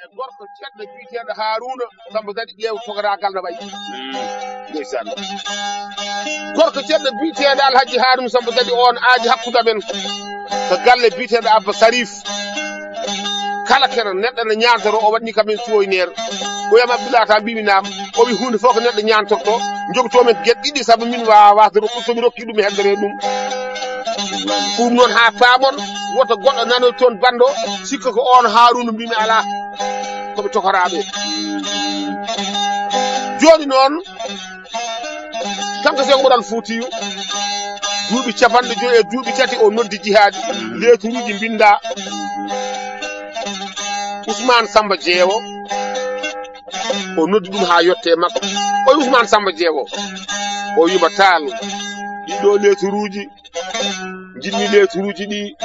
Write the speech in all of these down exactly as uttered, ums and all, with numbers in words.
E gorko ceɗɗo biyeteeɗo Haaruuna Samba Daɗi, ƴeew togoraagal no wayi. Ndeysaan. Gorko ceɗɗo biyeteeɗo Alhaji Haaruuna Samba Daɗi, oon aadi hakkunde amen. Ko galle biyeteeɗo Abba Sarif. Kala kene neɗɗo ne ñaantoro, o waɗni kam en suwoyneer. O wiyam Abdoulaye Tall, mbimi naam. O wi huunde fof ko neɗɗo ñaantorto, jogotoo men geɗe ɗiɗi, sabu min waawaa wasde rokkude, so mi rokki ɗum, mi heddere ɗum. Ɗum noon haa paamon, woto goɗɗo nanoy toon banndo, sikka ko oon Haaruuna mbimi alaa, ko ɓe tokoraaɓe. Jooni noon, kanko Seeku Umar Al Fuutiyu, duuɓi capanɗe joyi e duuɓi tati o noddi jihaadi, leeturuuji mbinndaa. Usmaan Samba Jeewo, o noddi ɗum haa yotte makko. O wi Usmaan Samba Jeewo, o wima Taal, ɗiɗo leeturuuji, njiɗmi leeturuuji ɗi,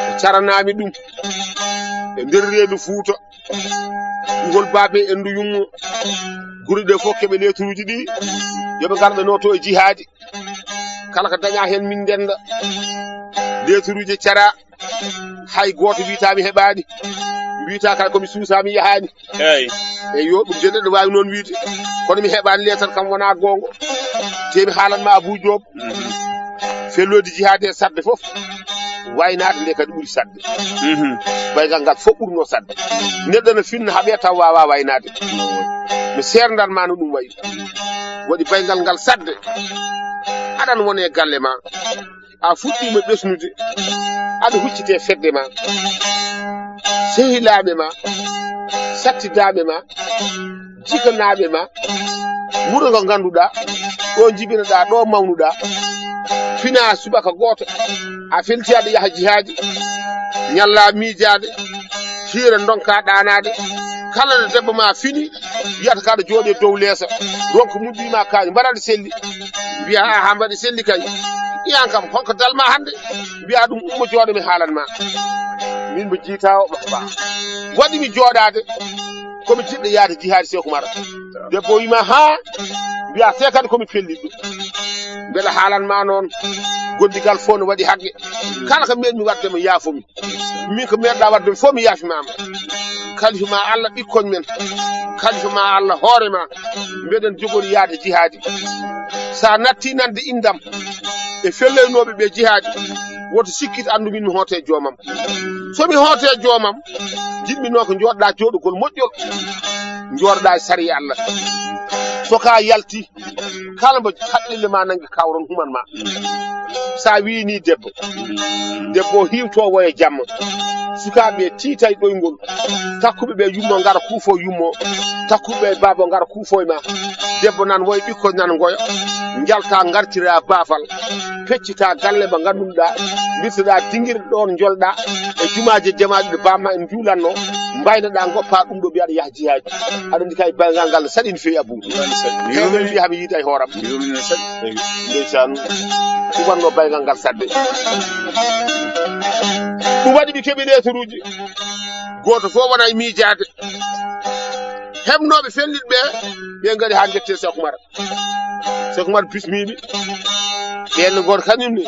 o caranaami ɗum e nder reedu Fuuta. Ngol baabe enndu yummo, gure ɗe fof keɓe leeturuuji ɗi, yo ɓe ngar ɓe nooto e jihaadi. Kala ko dañaa heen min ndennda. Leeturuuji cara, hay gooto wiyata mi heɓaani. Wiyata kala ko mi suusaa mi yahaani. Eey. Eey, yo ɗum de neɗɗo waawi noon wiyde. Kono mi heɓaani leetar kam wonaa goonga. Te mi haalan ma Abuu Joob. Felloodi jihaade e saɗde fof, waynaade nde kadi ɓuri saɗde. Baygal ngal fof ɓurno saɗde. Neɗɗo no finna haɓe taw waawaa waynaade. Mi seerndan ma no ɗum wayi. Waɗi baygal ngal saɗde. Aɗan won e galle ma. A fuɗɗiima ɓesnude. Aɗa huccite fedde ma. Sehilaaɓe ma. Sattidaaɓe ma. Jikanaaɓe ma. Wuro ngo ngannduɗaa, ɗo njibinoɗaa, ɗo mawnuɗaa. Fina subaka gooto. A felti aɗa yaha jihaaji. Ñalla miijaade. Hiira ndonka ɗaanaade. Kala nde debbo ma fini, wiyata kaɗa jooɗi e dow leesa. Donc muddi ma kaani, mbaɗa ɗo selli. Mbiya, "Aa, haa mbaɗi selli kay." Iyan kam, holko dalma hannde? Mbiya ɗum, "Ummo jooɗo, mi haalan ma." Min mbo jiita o, waɗi mi jooɗaade, ko mi jiɗɗo yaade jihaadi Seeku Umar. Debbo wima, "Haa?" Mbiya, "Te kadi ko mi pelliɗɗo." Mbeɗa haalan ma noon, gondigal fof no waɗi haqqe. Kala ko meɗmi waɗde mo, yaafo mi. Min ko meɗɗa waɗde fof mi yaafimaama. Kalifa ma Allah ɓikkoñ men. Kalifa ma Allah hoore ma. Mbeɗen jogori yaade jihaadi. Sa natti nande indam e felloynooɓe ɓe jihaadi, woto sikkit anndu min mi hoote joomam. So mi hoote joomam, jiɗmi noon ko jooɗɗa jooɗugol moƴƴol. Jooɗɗa e sariya Allah. So ka yalti, kala mbo haqqille ma nangi kawron human ma. Sa wini debbo, debbo o hiwto woya jamma. Sukaaɓe tiitay ɗoyngol. Takkuɓe ɓe yummo ngara kuufo yummo. Takkuɓe ɓe baaba ngara kuufo e ma. Debbo nan woya ɓikkoy nan ngoya. Njalta ngartira baafal. Peccita galle mo ngannduɗa. Mbirtoɗa dingirɗe ɗon jolɗa. E jumaaje jamaaɗe ɗe bamma en njuulanno. Mbaynoɗa goppa ɗum ɗo mbiyaɗa yaha jihaaji. Aɗa andi kay baygal ngal saɗi no fewi Abou. Wallay saɗi. Mi yurmini. Ɓe mbiya mi yiida e hooram. Mi yurmini saɗi. Eyi. Ndeysaan. Ɗum wonno baygal ngal saɗde. Ɗum waɗi ɓe keɓi leetaruuji. Gooto fof wona e miijaade. Heɓnooɓe fellitɓe ɓe, ɓe ngari haa njettee Seeku Umar. Seeku Umar bismiiɓe. Ɓeen no goto kañum ne.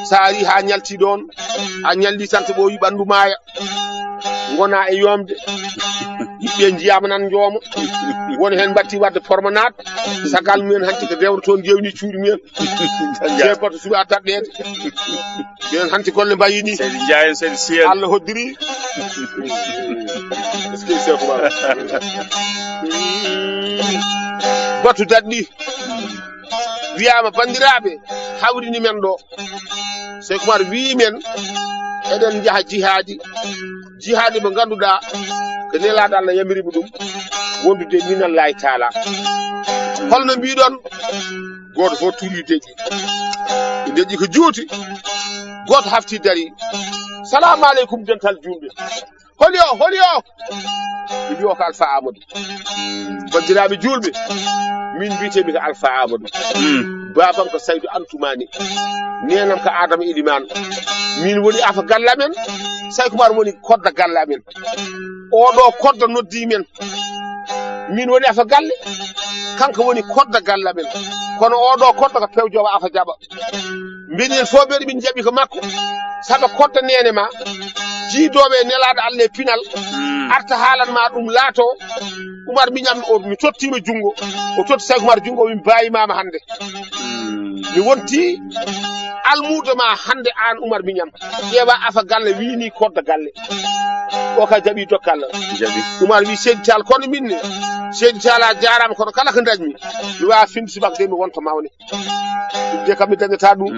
So a ari haa ñalti ɗoon, a ñalli tan so ɓooyi ɓanndu maaya. Ngona e yoomde. Yimɓe njiyaama nan njooma. Won heen mbatti waɗde promenade. Sagal mumen hanti ko dewro toon jewni cuuɗi mumen. Nde bato suɓa taɗɗeede. Ɓeen hanti golle mbayi ni. Seydi Njaay en, Seydi Siyel. Allah hoddiri. Est-ce que Seeku Umar? Batu daɗɗi. Wiyaama, banndiraaɓe, hawrini men ɗo. Seeku Umar wii men, eɗen njaha jihaadi. Jihaadi mo ngannduɗaa, ko Nelaaɗo Allah yamiri mo ɗum, wondude minallaahi taala. Holno mbiɗon? Gooto fof tuli deƴƴi. Ɓe deƴƴi ko juuti. Gooto hafti dari. "Salaamu aleykum, dental juulɓe." "Holi o, holi o?" Ɓe mbi o ko Alfa Amadou. Banndiraaɓe juulɓe, min mbiyetee-mi ko Alfa Amadou. Mm. Baabam ko Saydu Antumani. Neenam ko Adama Ilimaan. Min woni afa galle amen. Seeku Umar woni kodda galle amen. Oɗo kodda noddi men. Min woni afa galle. Kanko woni kodda galle amen. Kono oɗo kodda ko pewjoowo afa jaɓa. Mbeɗen fof mbeɗa min jaɓi ko makko. Sabu kodda neene ma. jiidooɓe e nelaaɗo Allah e pinal, arta haalan ma ɗum laato. Umar Miñam, o mi tottiima junngo, o totti Seek Umar junngo, min mbaayimama hannde. Mi wonti almuudo ma hannde aan Umar Miñam. Ƴeewa afa galle, wini kodda galle. O ka jaɓi dokkal. Jaɓi. Umar wi Seydi Tall, kono min ne, Seydi Tall a jaaraama, kono kala ko ndañmi, mi waawa finde subaka de mi wonta mawni. Ɗum de kam mi dañata ɗum.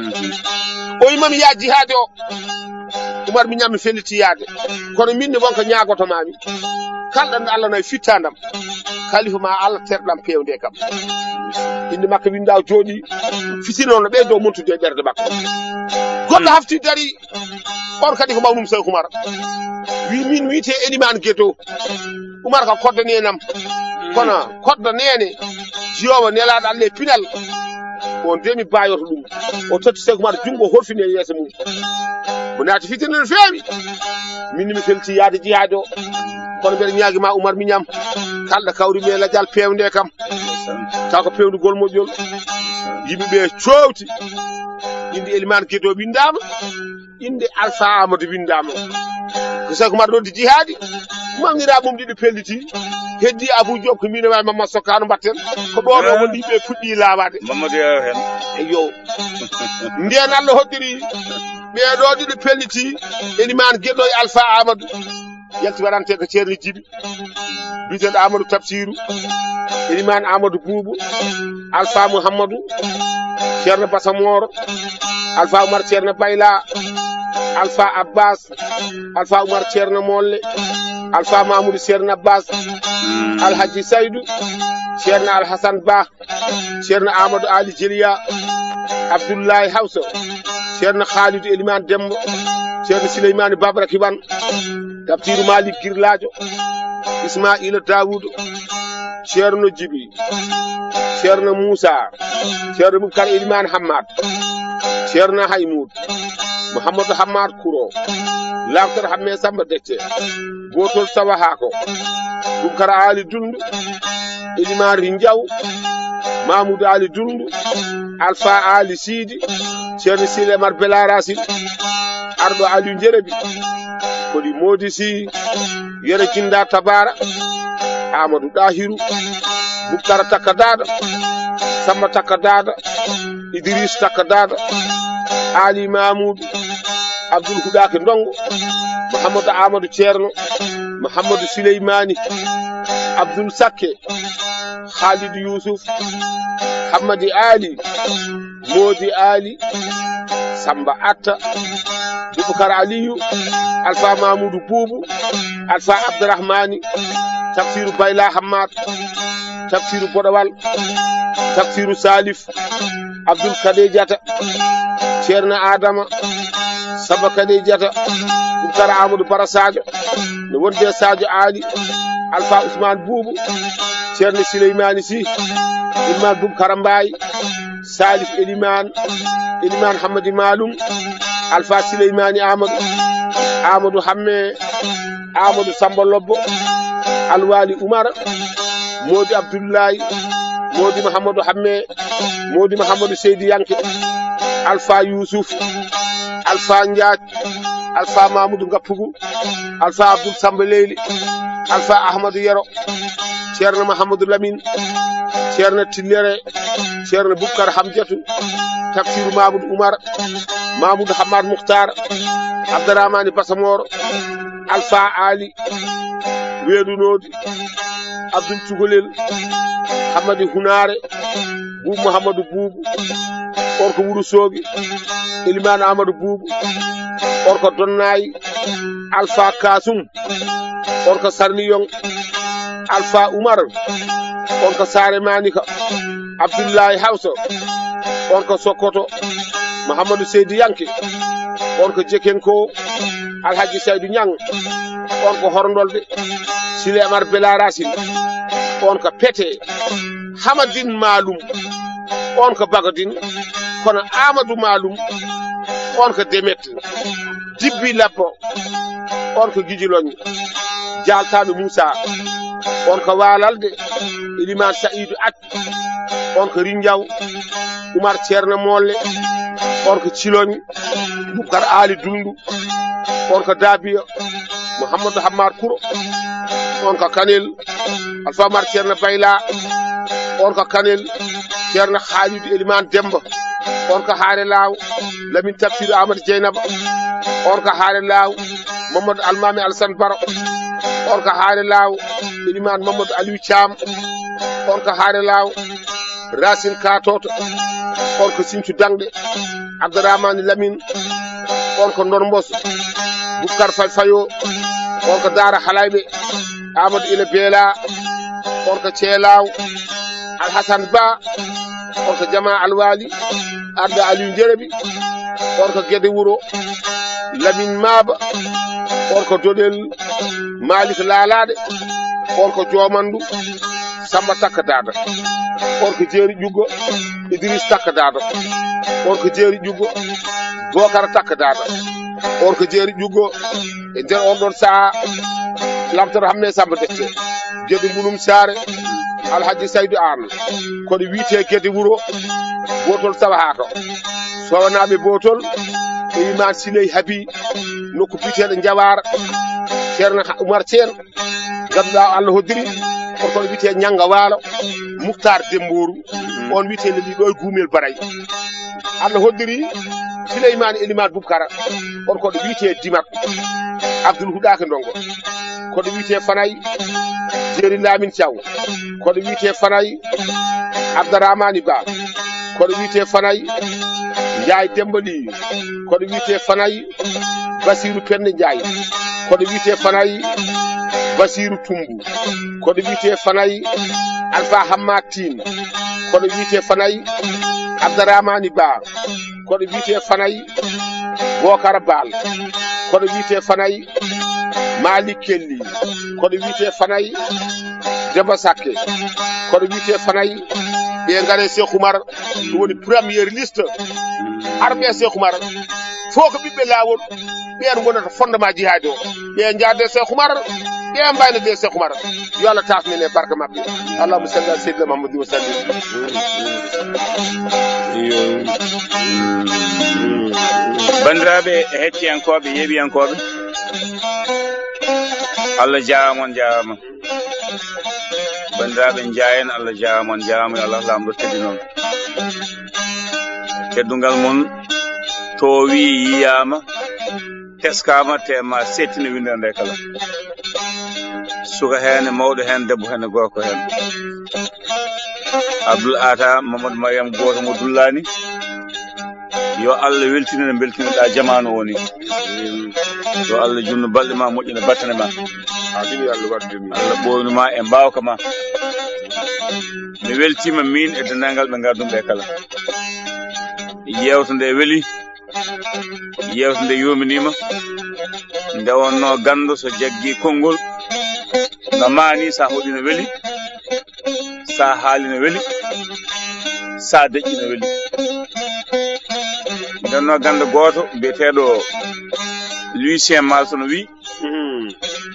O imam ya jihaade o. Umar Miñam mi felliti yaade. Kono min ne wonko ñaagoto mami. Kalɗan Allah nayi fittandam. Kalifa ma Allah terɗam pewnde kam. Inde makko winda o jooɗi. Fitinono ɓe dow montude e ɓerde makko. Goɗɗo hafti dari. On kadi ko mawnum Seek Umar. Wi min wiyte Eliman Gedo. Umar ka koddani en am. Kono kodda nene. Jiyowo nelaɗo Allah e pinal. On de mi bayoto ɗum. O totti Seek Umar junngo horfini e yeeso mum. Mo naati fitina no feewi. Min mi felti yaade jihaade o. Kono mbeɗa ñaagi ma Umar Miñam. Kalɗa kawri me lajal pewnde kam. Taw ko pewnugol moƴƴol. Yimɓe ɓe coowti. Inde Eliman Gedo windama. Inde Alfa Amadou windama. Ko Seek Umar noddi jihaadi. Mawnira mum ɗiɗi pelliti. Heddi Abou Diop ko min e Mamma Sokano mbatten. Ko ɗo ɗo woni ɓe puɗɗi laawaade. Mamadou Yaw hen. Eyyo. Nden Allah hoddiri. Ɓe ɗo ɗiɗi pelliti. Eliman Gedo e Alfa Amadou. Yalti waɗante ko Ceerno Jibi. Biyeteeɗo Amadou Tafsiru. Eliman Amadou Boubou. Alfa Mouhamadou. Ceerno Basa Moro. Alfa Umar Ceerno Bayla. Alfa Abbas. Alfa Umar Ceerno Molle. Alfa Mamoudou Ceerno Abbas. Alhaji Saydou. Ceerno Alhassane Ba. Ceerno Amadou Ali Jeliya. Abdoulaye Hawsa. Ceerno Khalidou Eliman Dembo. Ceerno Souleymane Babra Kiban. Tafsiru Malik Girlajo. Ismaila Dawudu. Ceerno Jibi. Ceerno Moussa. Ceerno Boubacar Eliman Hammad. Ceerno Haymoud. Mouhamadou Hammad Kouro. Laftar Hamme Samba Decce. Gotol Sawa Hako. Boubacar Ali Dundu. Elimar Ndiaw. Mamoudou Ali Dundu. Alfa Ali Sidi. Ceerno Silemar Belarasin. Arɗo Aliou Jerebi. Kodi Modi Si. Yero Jinda Tabara. Amadou Dahiru. Boubacar Takka Dada. Samba Takka Dada. Idriss Takka Dada. Ali Mamoudou. Abdoul Huɗake Ndongo. Mouhamadou Amadou Ceerno. Mouhamadou Souleymani. Abdoul Sakke. Khalidou Youssouf. Hammadi Ali. Modi Ali. Samba Atta. Boubacar Aliou. Alfa Mamoudou Boubou. Alfa Abdourahmani. Tafsiru Bayla Hammad. Tafsiru Boɗowal. Tafsiru Salif. Abdoul Kadejata. Ceerno Adama. Samba Kadejata. Boubacar Amadou Bara Sadio. No wonde Sadio Ali. Alfa Ousmane Boubou. Ceerno Souleymani Sy. Imam Boubacar Mbaye. Salif Eliman. Eliman Hammadi Malum. Alfa Souleymani Amadou. Amadou Hamme. Amadou Samba Lobbo. Alwali Umar. Modi Abdoulaye. Modi Mouhamadou Hamme. Modi Mouhamadou Seydi Yanke. Alfa Youssouf. Alfa Ndiaye. Alfa Mamoudou Gappugu. Alfa Abdoul Samba Leyli. Alfa Ahmadou Yero. Ceerno Mahamadou Lamine. Ceerno Tillere. Ceerno Boubacar Hamdiatou. Tafsiru Mamoudou Oumar. Mamoudou Hamad Moukhtar. Abdourahmane Basamoro. Alfa Ali. Weedu Noodi. Abdoul Cugolel. Hammadi Hunaare. Buubu Mouhamadou Boubou. On ko Wuro Soogi. Elimane Amadou Boubou. On ko Donnayi. Alfa Kasum. On ko Sarniyon. Alfa Umar. On ko Saare Manika. Abdoulaye Hawsa. On ko Sokoto. Mouhamadou Seydi Yanke. On ko Jekenko. Alhaji Saydu Ñang. On ko Horndolde. Sile Amar Bela Racine. On ko Pete. Hamadin Malum. On ko Bagadin. Kono Amadou Malum. On ko Demet. Dibbi Lappo. On ko Gijiloñ. Jaltaaɓe Moussa. On ko Walalde. Elimane Saïdou Ath. On ko Rinjaw. Oumar Ceerno Molle. On ko Ciloñ. Bubakar Ali Dulndu, on ko Daabiya, Mouhamadou Hammar Kuro, on ko Kanel, Alpha Mar Ceerno Bayla, on ko Kanel, Ceerno Halidou Elimane Demba, on ko Haare Laaw, Lamine Tafsir Amadou Dieynaba, on ko Haare Laaw, Mamadou Almami Alassane Baro, on ko Haare Laaw, Elimane Mamadou Aliou Thiam, on ko Haare Laaw, Racine Katoto, on ko Sinthiou Dangde, Abdourahmane Lamine, on ko Ndor Mboso, Boubacar Faye Fayo, on ko Daara Halayɓe, Amadou Ila Beela, on ko Ceelaaw, Alhassane Ba, on ko Jama Alwali, Arda Aliou Jarabi, on ko Gede Wuro, Lamine Maba, on ko Doɗel Malick Lalaɗe, on ko Jomandu, Samba Takka Dada, on ko Jeeri Ƴuggo, Idriss Takka Dada, on ko Jeeri Ƴuggo, Bokara Takka Dada, on ko Jeeri Ƴuggo. E nder on ɗon saha, lamtoto Hamme Samba Dette, Gede Mbulum Saare, Alhaji Saydu Aan, kono wiyete Gede Wuro, Botol Sawahato, Sowanaaɓe Botol, e Iman Siley Habi, nokku biyeteeɗo Njawar, Ceerno Umar Ceen, ganduɗa Allah hoddiri, on kono wiyete Ñanga Waalo, Muktar Dembooru, on wiyete Leli ɗo e Guumel Baray. Allah hoddiri Suleymaani Elimaan Bubkara, on koɗo wiyetee Dimat, Abdul Huɗaaka Ndongo, koɗo wiyetee Fanay, Jeeri Laamin Thiaw, koɗo wiyetee Fanay, Abdarahmaani Ba, koɗo wiyetee Fanay, Njaay Demba Ly, koɗo wiyetee Fanay, Basiiru Pennde Njaay, koɗo wiyetee Fanay, Basiiru Tumbu, koɗo wiyetee Fanay, Alfa Hammaat Tiin, koɗo wiyetee Fanay, Abdarahmaani Ba, koɗo wiyetee Fanay, Bokara Baal, koɗo wiyetee Fanay, Maalik Kelli, koɗo wiyetee Fanay, Demba Sakke, koɗo wiyetee Fanay, ɓe ngare Cheikh Oumar, ɗum woni première liste, arɓe Cheikh Oumar, fof ko ɓiɓɓe laawol, ɓeen ngonata fondement jihaadi o, ɓe njaade Cheikh Oumar, ɓe mbayna de Cheikh Oumar. Yo Allah taas men e barka maɓɓe. Allahumma salli ala sayyidina Muhammadin wa sallim. Banndiraaɓe hettiyankooɓe, yeeɓiyankooɓe, Allah jaaraama, on jaaraama. Banndiraaɓe Njaayen, Allah jaaraama, on jaaraama, yo Allah laamɗo teddi noon. Teddungal mon toowi, yiyaama, teskaama, te ma seettine winndere nde kala. Suka heen e mawɗo heen, debbo heen e gorko heen. Abdoul Ata, Mamadou Mariam, gooto mo dullaani. Yo Allah weltine no mbeltinoɗaa jamaanu o ni. Yo Allah junnu balɗe ma, moƴƴina battane ma. Amin, yo Allah waɗ jomi. Allah ɓooynu ma e mbaawka ma. Mi weltiima miin e denndaangal ɓe ngardumi ɓe kala. Yeewtere nde weli, yeewtere nde yurminiima. Nde wonnoo ganndo so jaggii konngol, no maani, so a hoɗii no weli, so a haalii no weli, so a deƴƴii no weli. Nde wonnoo ganndo gooto biyeteeɗo Lucien Malso no wiyi,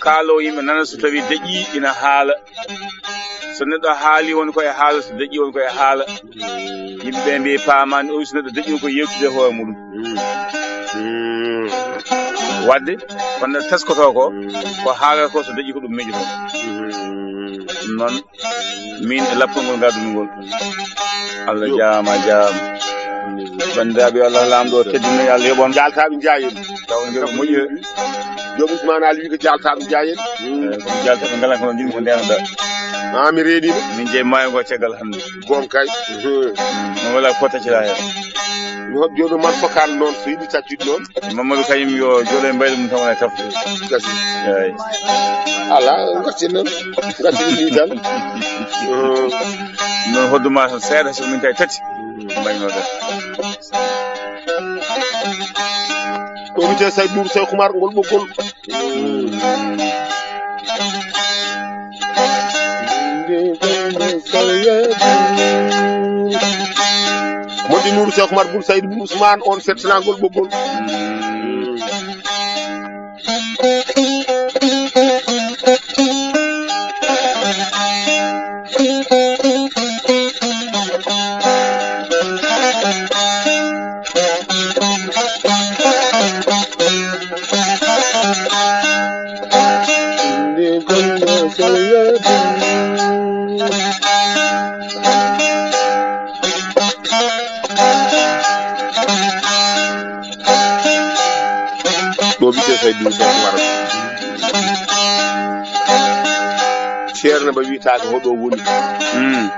kaaloowo yimɓe nana, so tawii deƴƴii ina haala. So neɗɗo haalii, woni ko e haala, so deƴƴii, woni ko e haala. Yimɓe ɓe mbiyi paamaani, o wi so neɗɗo deƴƴii, ko yeewtude e hoore muɗum. Waɗde, kono neɗɗo teskotoo ko, ko haalata ko, so deƴƴii, ko ɗum miijotoo. Ɗum noon, min e lappol ngol ngadumi ngol. Allah jaaraama, a jaaraama. Banndiraaɓe, yo Allah laamɗo teddina, yo Allah yoɓ on. Jaaltaaɓe Njaayen. Taw en njoɓe moƴƴere. Joom Ousmane Ali wi ko jaaltaaɓe Njaayen. Eeyi, ko jaaltaaɓe ngala kono jiɗmi ko ndeenaɗaa. Haa mi reenii mo. Min jeyi maayo ngo caggal hannde. Goonga kay. Mo wala ko taccira heen. Mi hoɗ jooni man fokaal noon so yiɗi taccude noon. Mamadou Kañum yo jooɗo e mbaydi mum tan wona e tafde. Gasi. Eeyi. Alaa, gasi noon. Gasi ni tan. Noon hodduma tan seeɗa so min tawi tati. Mbaynoɗen. Ko wiyetee Sayd Nour Cheikh Oumar ngol ɓoggol. Moƴƴi Nour Cheikh Oumar bun Sayd bun Ousmane, on fettanagol ɓoggol. Ɗo ɓiɗɗo Saydu Seeku Umar. Ceerno Ba wiyetaake hoɗo woni. Mm.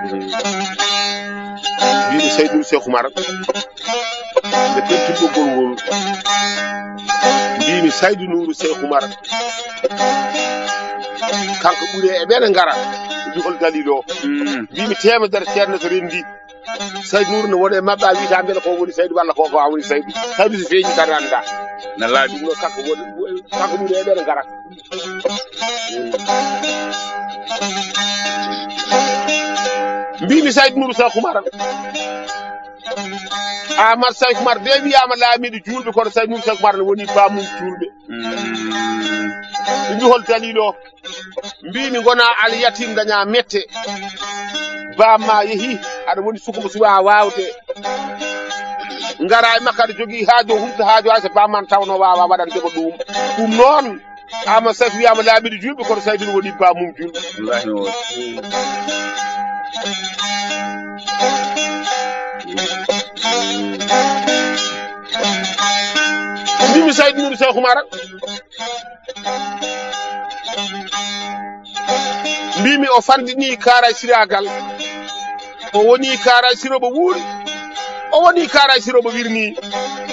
Mbiimi Saydu Seeku Umar. Nde ɓentu ɓoggol ngol. Mbiimi Saydu Nuuru Seeku Umar. Kanko ɓuri e ɓe ne ngara. Mbi hol dalil o. Mm. Mbiimi teemedere ceerno to renndi. Saydu Nuuru ne wona e maɓɓe, a wiyata mbele ko woni Saydu walla ko, ko a woni Saydu. Saydu so feeñi tan annda. Na laaɓi. Ɗum noon kanko woni, kanko ɓuri e ɓe ne ngara. Mbiimi Saydu Nuuru Seeku Umar. Aamadu Seeku Umar de wiyaama laamiiɗo juulɓe, kono Saydu Nuuru Seeku Umar ne woni bammum juulɓe. Mm. Ɓe mbi hol dalil o? Mbiimi ngona al yatim daña mette. Bamma yehi, aɗa woni suka mo suwa waawde. Ngara e makko aɗa jogii haajo, humta haajo, hay so bamma ne tawno waawa waɗande ko ɗum. Ɗum noon, Aamadu Seeku wiyaama laamiiɗo juulɓe, kono Saydu Nuuru woni bammum juulɓe. Wallaahi no woodi. Mbiimi Saydu Nuuru Seeku Umar. Mbiimi o fandini Kaaray Siraagal. O woni Kaaray Sirooɓe wuuri. O woni Kaaray Sirooɓe wirni.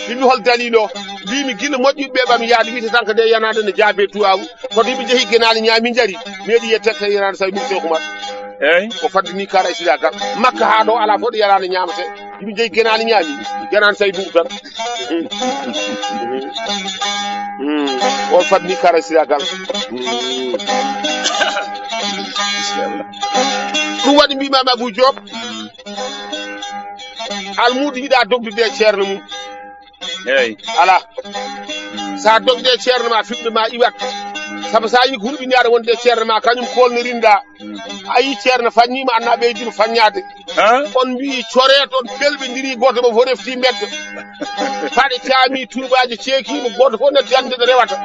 Mbiimi hol dalil o? Mbiimi gila moƴƴuɓe ɓam yaade wiite tan ko nde yanaade ne jaabe duwaawu. Kono yimɓe njehi genaali ñaami njari. Meeɗi yetteede tan yanaade Saydu Nuuru Seeku Umar. Eey. O fandini Kaaray Siraagal. Makka haa ɗo alaa fof ɗo yanaade ñaamate. Yimɓe njehi genaali ñaami. Yanaade Saydu Nuuru tan. Mm. On fadni Kaaray Siraagal. Mm. Machallah. Ɗum waɗi mbiimaami Abou Diop. Almuudo yiɗa dogdude e ceerno mum. Eey. Alaa. Mm. So a dogde e ceerno ma, fiɓde ma iwat. Mm. Sabu so a yii ko hulɓini aɗa wonde e ceerno ma, kañum kolnirinɗa. Mm. A yii ceerno fanniima, anna ɓeydima fanñaade. Hã? On mbiyi coreet, on pelɓindiri, gooto mo fof refti mbedda. Paɗe caami, tuubaaji ceekiima, gooto fof natti annde ɗo rewata.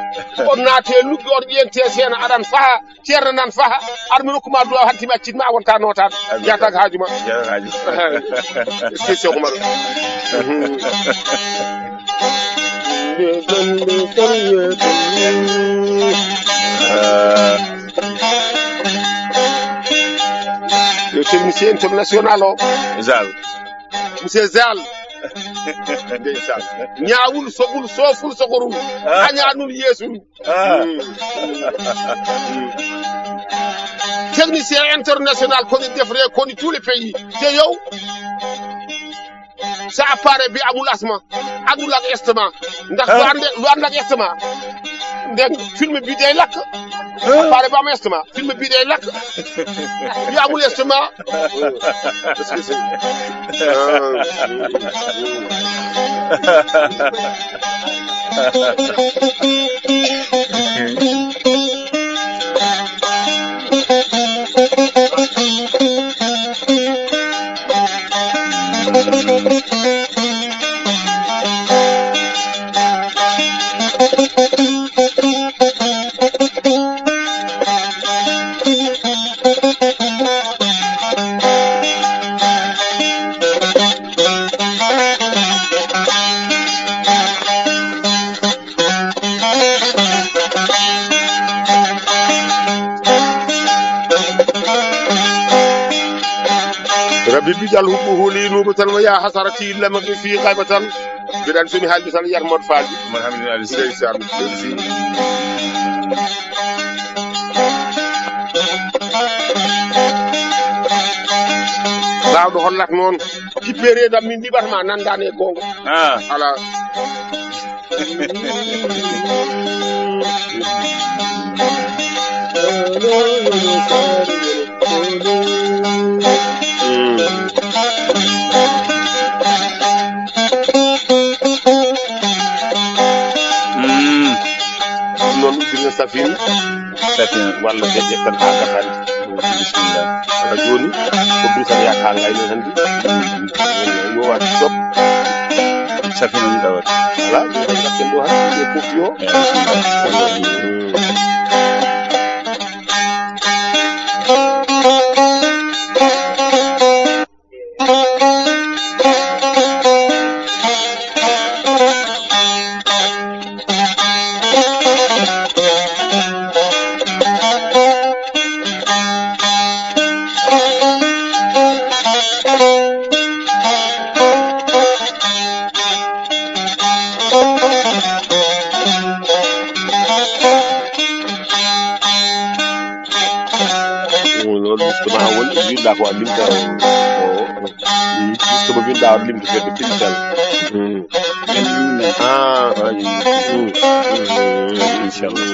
On naati e lugge, on ƴeente seena, aɗan faha, ceerno nan faha, aɗa mi rokkuma duwaaw, hanti mi accit ma, a wonta nootaɗo. Amin. Yahata ko haaju ma. Yahata ko haaju. Ehe. Seydi Seeku Umar. Mhm. Yo technicien international o. Zal. Monsieur Zal. Ndeysaan. Ñaawul, sogul, sooful, sokorul. Ah. Añaanul, yeesul. Ah. Mm. Mm. Technicien international, koni defre, koni tous les pays. Te yow, sa appareil bi amul asma, andul ak estama. Ndax lu ànd, lu ànd ak estama. Ndek film bi day lakk. Appareil bi am estama, film bi day lakk. Bi amul estama. Parce que c'est, ah, mm, mm. Rabbi bijal hubbu huli nubu tan wa ya hasarati illa ma fi ghaibatan. Mbiɗa anndi so mi haaldi tan, yiyat Modou Fall. Modou Hamidou Aliou Sow. Ndeysaan. Baawɗo hollat noon, kippere dam min ndiɓata ma nanndaani e goonga. Ah. Alaa. Mm. Mm. Ɗum noon uddina safina. Safina. Walla ɓe ƴettan haa gasani. Bisimilla. Wala jooni, ko duusan yaaka haa ngayno hannde. Yo waɗ stop. Safina ɗum ɗawat. Voilà, ɗum waɗi ɗaɓɓen ɗo hannde, ɓe fof yo. Eeyi, bisimilla. Mm. Liste ma woni, jiɗɗa ko a limta o. Liste mo jiɗɗa o limta fedde, inchallah. Ah, inchallah.